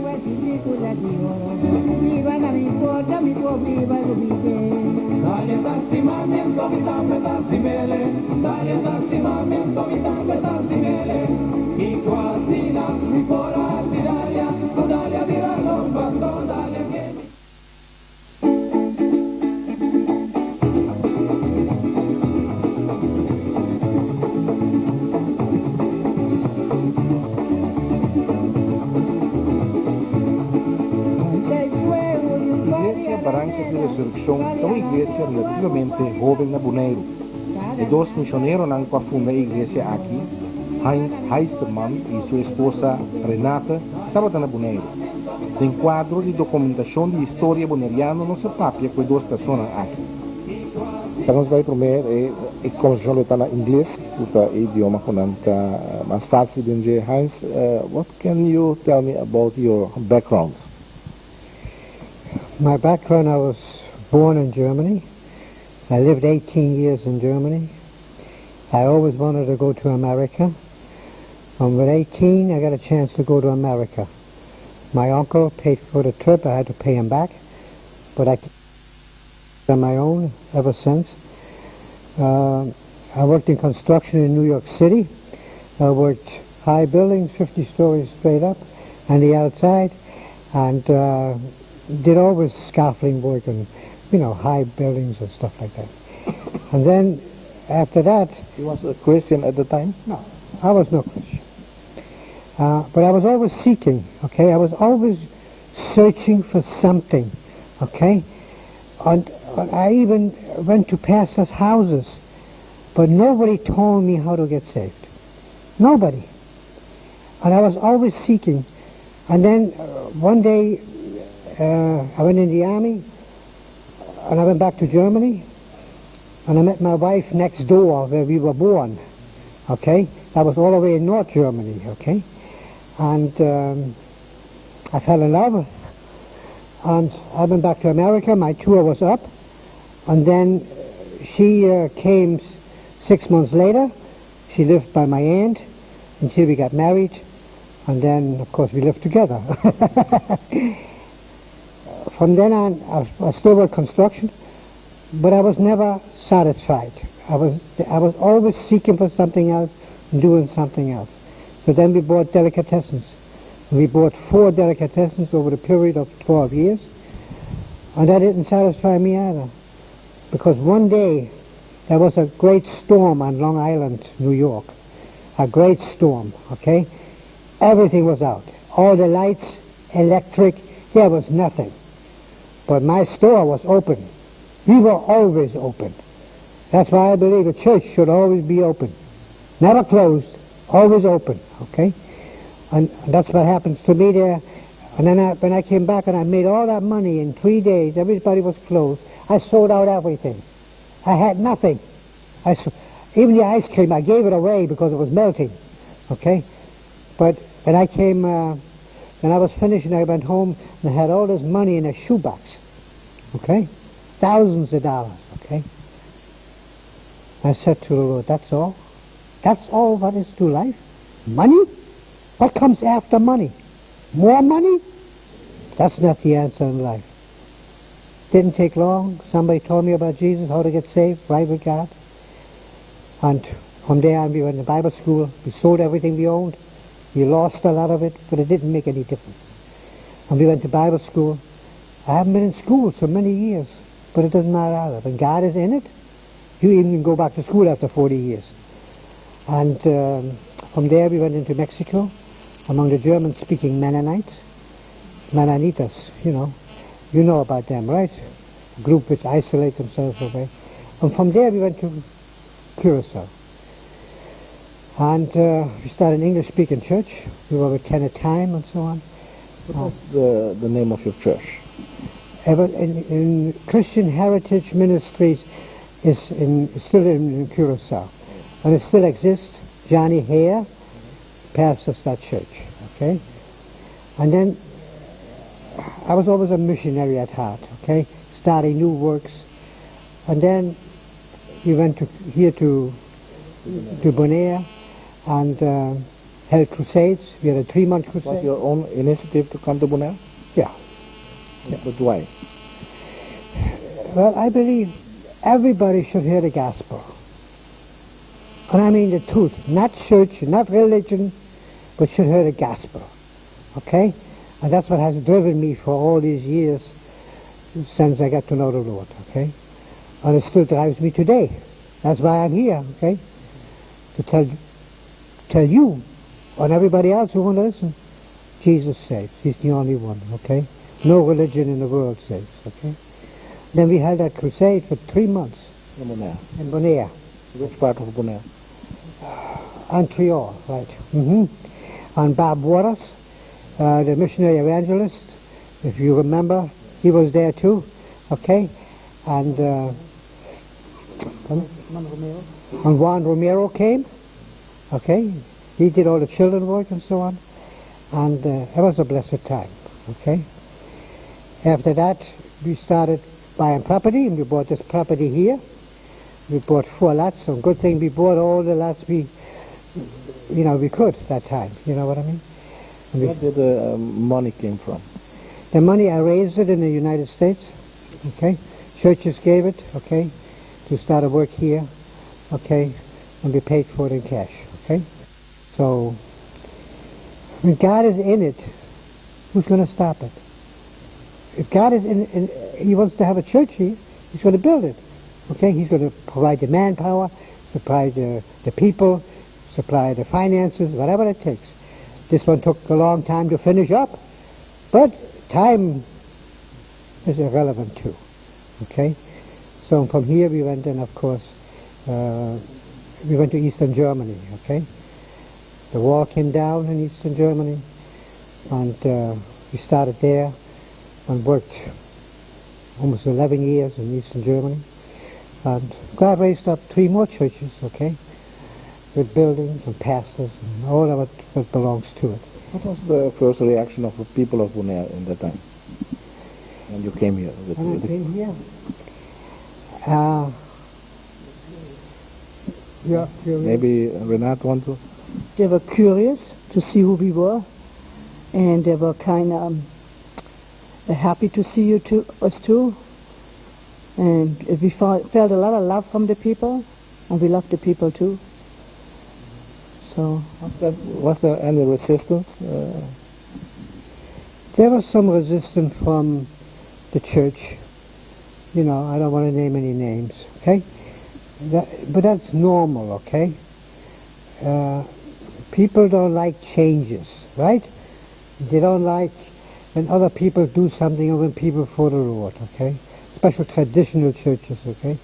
Iglesia Baranka di Resurekshon ta un iglesia relativamente hoben na Boneiru. E dos misioneronan ku a funda e iglesia aki, Heinz Heisterman i su esposa Renate, tabata na Boneiru. Den kuadro di dokumentashon di historia boneriano nos a papia ku e dos personanan aki. Ta nos bai promé e kombersashon lo ta na ingles ku ta e idioma ku nan ta mas fásil den dje. Heinz, what can you tell me about your background? My background, I was born in Germany. I lived 18 years in Germany. I always wanted to go to America. And when 18, I got a chance to go to America. My uncle paid for the trip. I had to pay him back. But I on my own ever since. I worked in construction in New York City. I worked high buildings, 50 stories straight up, and the outside, and did always scaffolding work and, high buildings and stuff like that. And then, after that... You was a Christian at the time? No, I was no Christian. But I was always seeking, okay? I was always searching for something, okay? And I even went to pastors' houses, but nobody told me how to get saved. Nobody. And I was always seeking. And then one day, I went in the army, and I went back to Germany, and I met my wife next door where we were born, okay? That was all the way in North Germany, okay? And I fell in love, and I went back to America. My tour was up, and then she came 6 months later. She lived by my aunt until we got married, and then, of course, we lived together. From then on, I still worked construction, but I was never satisfied. I was always seeking for something else, doing something else. So then we bought delicatessens. We bought 4 delicatessens over the period of 12 years, and that didn't satisfy me either, because one day there was a great storm on Long Island, New York. A great storm, okay? Everything was out. All the lights, electric, there was nothing. But my store was open. We were always open. That's why I believe a church should always be open. Never closed, always open, okay? And that's what happens to me there. And then when I came back and I made all that money in 3 days, everybody was closed. I sold out everything. I had nothing. Even the ice cream, I gave it away because it was melting, okay? But when I came, when I was finished and I went home and I had all this money in a shoebox, okay? Thousands of dollars, okay? I said to the Lord, that's all? That's all what is to life? Money? What comes after money? More money? That's not the answer in life. Didn't take long. Somebody told me about Jesus, how to get saved, right with God. And from there on, we went to Bible school. We sold everything we owned. He lost a lot of it, but it didn't make any difference. And we went to Bible school. I haven't been in school so many years, but it doesn't matter either. When God is in it, you even can go back to school after 40 years. And from there we went into Mexico among the German-speaking Mennonites, Menonitas, you know. You know about them, right? A group which isolates themselves away. And from there we went to Curacao. And we started an English-speaking church. We were with Kenneth Time and so on. What was the name of your church? In Christian Heritage Ministries is still in Curacao. And it still exists. Johnny Hare pastors that church, okay? And then I was always a missionary at heart, okay? Starting new works. And then we went to here to Bonaire and held crusades. We had a 3-month crusade. Was your own initiative to come to Bonaire? Yeah. But why? I believe everybody should hear the gospel. And I mean the truth, not church, not religion, but should hear the gospel. Okay? And that's what has driven me for all these years since I got to know the Lord. Okay? And it still drives me today. That's why I'm here, okay? To tell you and everybody else who want to listen, Jesus saves. He's the only one, okay? No religion in the world saves, okay? Then we held that crusade for 3 months. In Bonaire. In Bonaire. Which part of Bonaire? Antriol, right. And Bob Waters, the missionary evangelist, if you remember, he was there too, okay? And Juan Romero came, okay? He did all the children work and so on. And it was a blessed time, okay? After that, we started buying property, and we bought this property here. We bought 4 lots, so good thing we bought all the lots we could that time, you know what I mean? And we Where did the money came from? The money, I raised it in the United States, okay? Churches gave it, okay, to start a work here, okay, and we paid for it in cash, okay? So, when God is in it, who's going to stop it? If God is in, He wants to have a church here, He's going to build it, okay? He's going to provide the manpower, supply the people, supply the finances, whatever it takes. This one took a long time to finish up, but time is irrelevant too, okay? So from here we went in, of course, we went to Eastern Germany, okay? The wall came down in Eastern Germany, and we started there and worked almost 11 years in Eastern Germany. And God raised up 3 more churches, okay, with buildings and pastors and all of what belongs to it. What was the first reaction of the people of Bonaire in that time? When you came here? With When I the came here? Yeah, curious. Maybe Renate want to? They were curious to see who we were, and they were kind of happy to see you two, us too. And we felt a lot of love from the people, and we loved the people too. So was there any resistance? There was some resistance from the church. I don't want to name any names, okay? But that's normal, okay? People don't like changes, right? They don't like when other people do something or when people for the Lord, okay? Especially traditional churches, okay?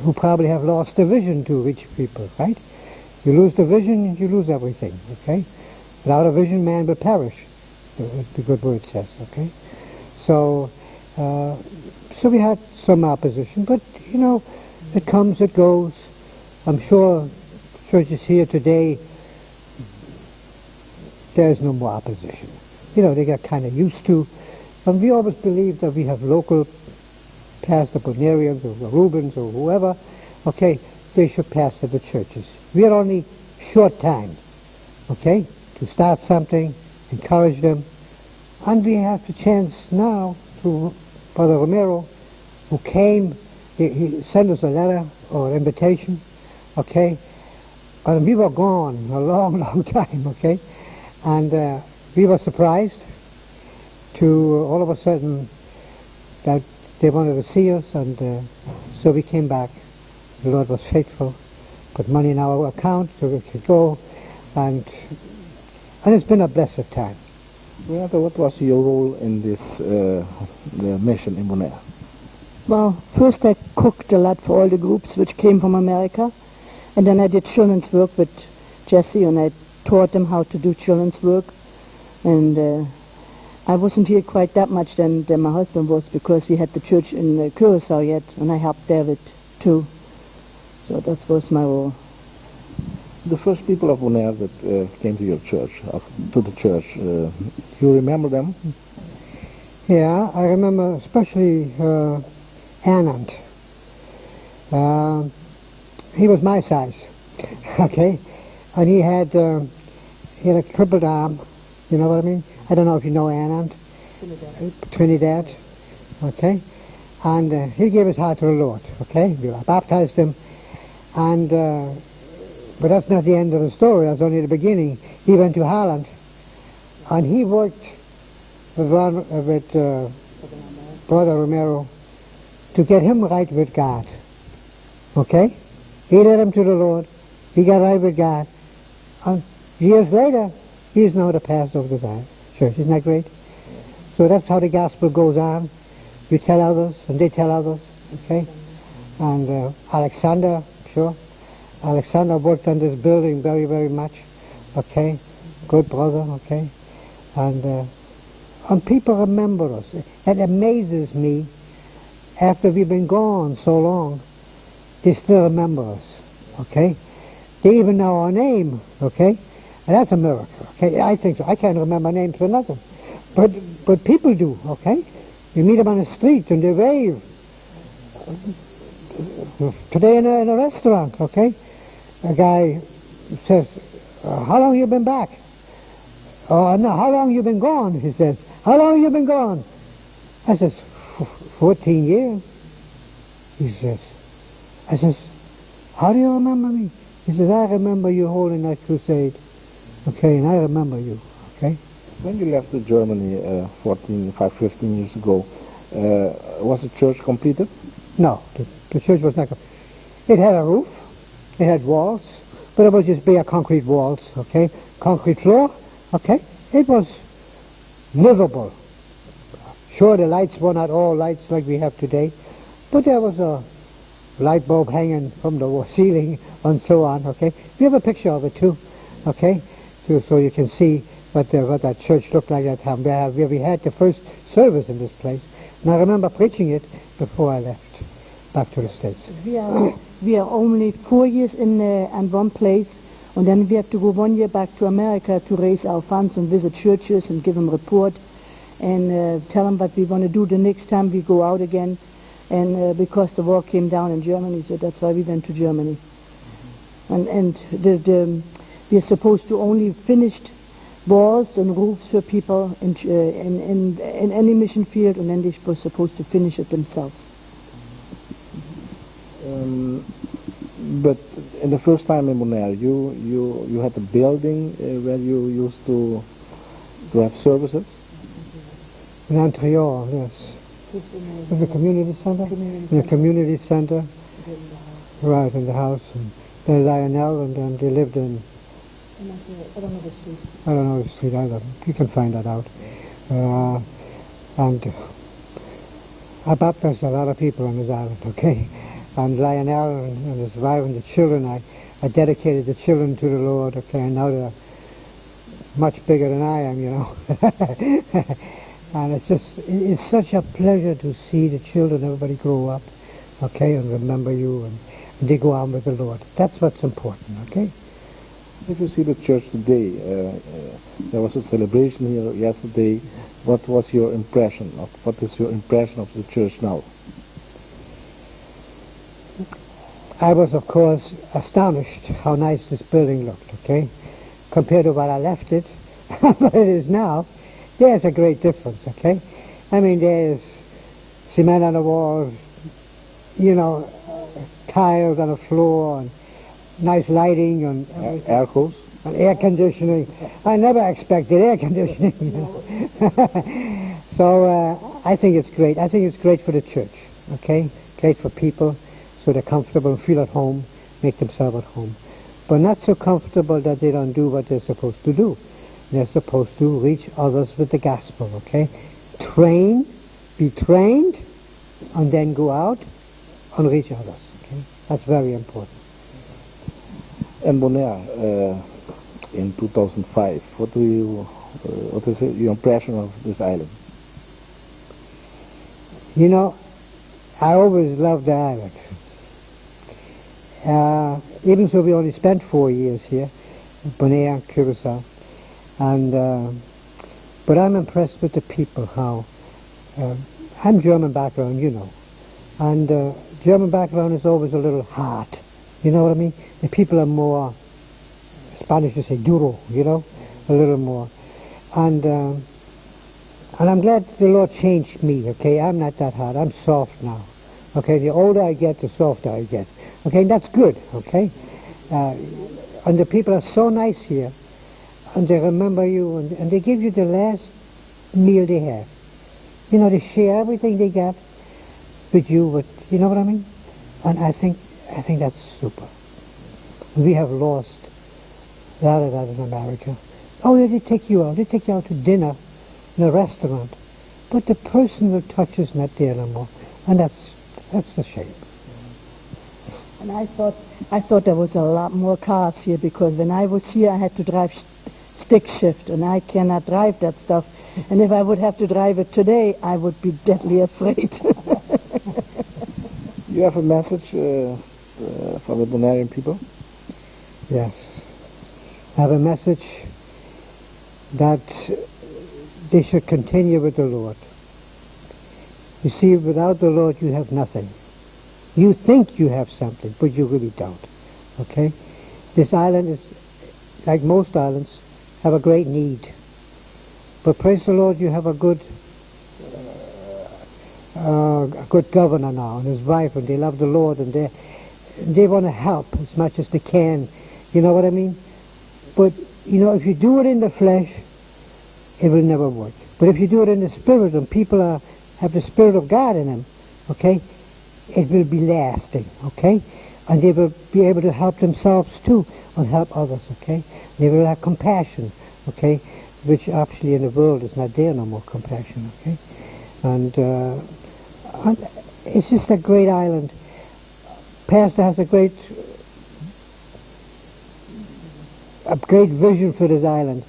Who probably have lost the vision to reach people, right? You lose the vision, you lose everything, okay? Without a vision, man will perish, the good word says, okay? So we had some opposition, but it comes, it goes. I'm sure churches here today, there's no more opposition. They got kind of used to. And we always believe that we have local pastor, Bonaireans or Arubans or whoever, okay, they should pastor the churches. We are only short time, okay, to start something, encourage them. And we have the chance now to Brother Romero, who came, he sent us a letter or invitation, okay, And we were gone a long, long time, okay? And we were surprised to all of a sudden that they wanted to see us, and so we came back. The Lord was faithful, put money in our account so we could go, and it's been a blessed time. Renata, what was your role in this the mission in Bonaire? Well, first I cooked a lot for all the groups which came from America, and then I did children's work with Jesse, and I taught them how to do children's work. And I wasn't here quite that much than my husband was because we had the church in Curacao yet, and I helped there with too. So that was my role. The first people of Bonaire that came to your church, to the church, you remember them? Yeah, I remember especially Anand. He was my size, okay, and he had a crippled arm. You know what I mean? I don't know if you know Anand. Trinidad. Trinidad, okay, and he gave his heart to the Lord. Okay, we baptized him, and but that's not the end of the story. That's only the beginning. He went to Holland, and he worked with Brother Romero to get him right with God. Okay? He led him to the Lord. He got right with God. And years later, he is now the pastor of the Zion Church. Isn't that great? So that's how the gospel goes on. You tell others, and they tell others. Okay? And Alexander, sure. Alexander worked on this building very, very much. Okay? Good brother, okay? And people remember us. It amazes me, after we've been gone so long, they still remember us, okay? They even know our name, okay? And that's a miracle, okay? I think so. I can't remember names for nothing. But people do, okay? You meet them on the street and they wave. Today in a restaurant, okay? A guy says, "How long you been back?" "Oh, no, how long you been gone?" he says. "How long you been gone?" I says, "14 years." He says, I says, "How do you remember me?" He says, "I remember you holding that crusade. Okay, and I remember you, okay?" When you left Germany 14, 5, 15 years ago, was the church completed? No, the church was not. It had a roof, it had walls, but it was just bare concrete walls, okay? Concrete floor, okay? It was livable. Sure, the lights were not all lights like we have today, but there was a light bulb hanging from the ceiling and so on, okay? We have a picture of it too, okay? So you can see what that church looked like at that time, where we had the first service in this place. And I remember preaching it before I left back to the States. We are only 4 years in one place, and then we have to go one year back to America to raise our funds and visit churches and give them report and tell them what we want to do the next time we go out again. And because the war came down in Germany, so that's why we went to Germany. And we are supposed to only finish walls and roofs for people in any mission field, and then they were supposed to finish it themselves. But in the first time in Bonaire, you had a building where you used to have services? In Antriol, yes. In the community center? In the community center. Right, in the house. And then Lionel, and then they lived in, I don't know the street. I don't know the street either. You can find that out. And I baptized a lot of people on this island, okay? And Lionel and his wife and the children, I dedicated the children to the Lord, okay? And now they're much bigger than I am. And it's such a pleasure to see the children, everybody grow up, okay, and remember you, and they go on with the Lord. That's what's important, okay? If you see the church today, there was a celebration here yesterday. What was your impression of, what is your impression of the church now? I was, of course, astonished how nice this building looked, okay? Compared to what I left it, what it is now, there's a great difference, okay? I mean, there's cement on the walls, tiles on the floor, and Nice lighting and Airco's. And air conditioning. I never expected air conditioning. So I think it's great. I think it's great for the church, okay? Great for people, so they're comfortable and feel at home, make themselves at home. But not so comfortable that they don't do what they're supposed to do. They're supposed to reach others with the gospel, okay? Train, be trained, and then go out and reach others, okay? That's very important. And Bonaire, in 2005, what is your impression of this island? I always loved the island. Even though we only spent 4 years here, Bonaire, Curacao, and but I'm impressed with the people. How I'm German background, and German background is always a little hard. You know what I mean? The people are more, Spanish would say duro, a little more, and I'm glad the Lord changed me. Okay, I'm not that hard. I'm soft now. Okay, the older I get, the softer I get. Okay, and that's good. Okay, and the people are so nice here, and they remember you, and they give you the last meal they have. They share everything they got with you. But you know what I mean? And I think that's super. We have lost a lot of that in America. Oh, yeah, they take you out. They take you out to dinner in a restaurant. But the personal touch is not there no more. And that's a shame. And I thought there was a lot more cars here because when I was here I had to drive stick shift and I cannot drive that stuff. And if I would have to drive it today, I would be deadly afraid. You have a message for the Bonairean people? Yes. I have a message that they should continue with the Lord. You see, without the Lord, you have nothing. You think you have something, but you really don't. Okay? This island is, like most islands, have a great need. But praise the Lord, you have a good governor now and his wife, and they love the Lord, and they want to help as much as they can. You know what I mean? But if you do it in the flesh, it will never work. But if you do it in the spirit, and people have the spirit of God in them, okay, it will be lasting, okay? And they will be able to help themselves too and help others, okay? They will have compassion, okay? Which actually in the world is not there no more, compassion, okay? And it's just a great island. Pastor has a great vision for this island.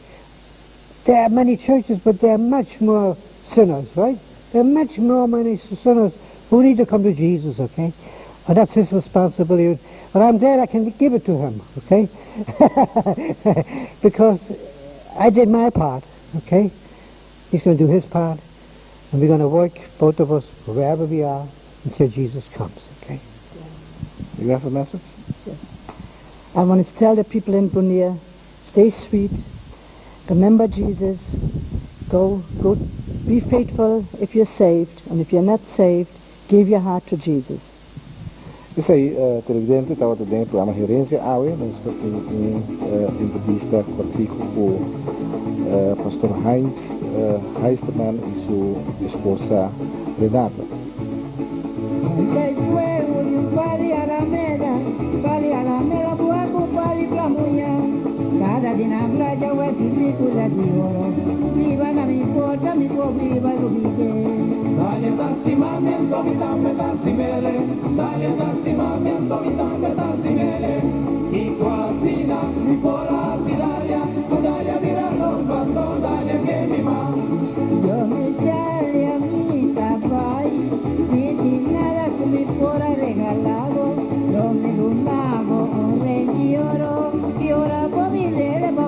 There are many churches, but there are much more sinners, right? There are much more many sinners who need to come to Jesus, okay? And that's his responsibility. And I'm glad I can give it to him, okay? Because I did my part, okay? He's going to do his part, and we're going to work, both of us, wherever we are, until Jesus comes, okay? You have a message? I want to tell the people in Bonaire, stay sweet, remember Jesus, go, go, be faithful if you're saved, and if you're not saved, give your heart to Jesus. Esei, televidente, tabata den programa Herensia Awe, nos tin un entrevista kòrtiku ku Pastor Heinz Heisterman i su esposa Renata. Cada día playa, huesito de oro. Iban a mi puerta, mi pobre iba lo Dale tassimamento, mi tambe tassimele. Dale tassimamento, mi tambe tassimele. I quasina, mi pora daria, daria virarlo, quando daria che mi ma. Yo me sale a mi pai, sin nada que me fuera regalado, yo me lumbago un rey y oro, y ora por mi lele, pa'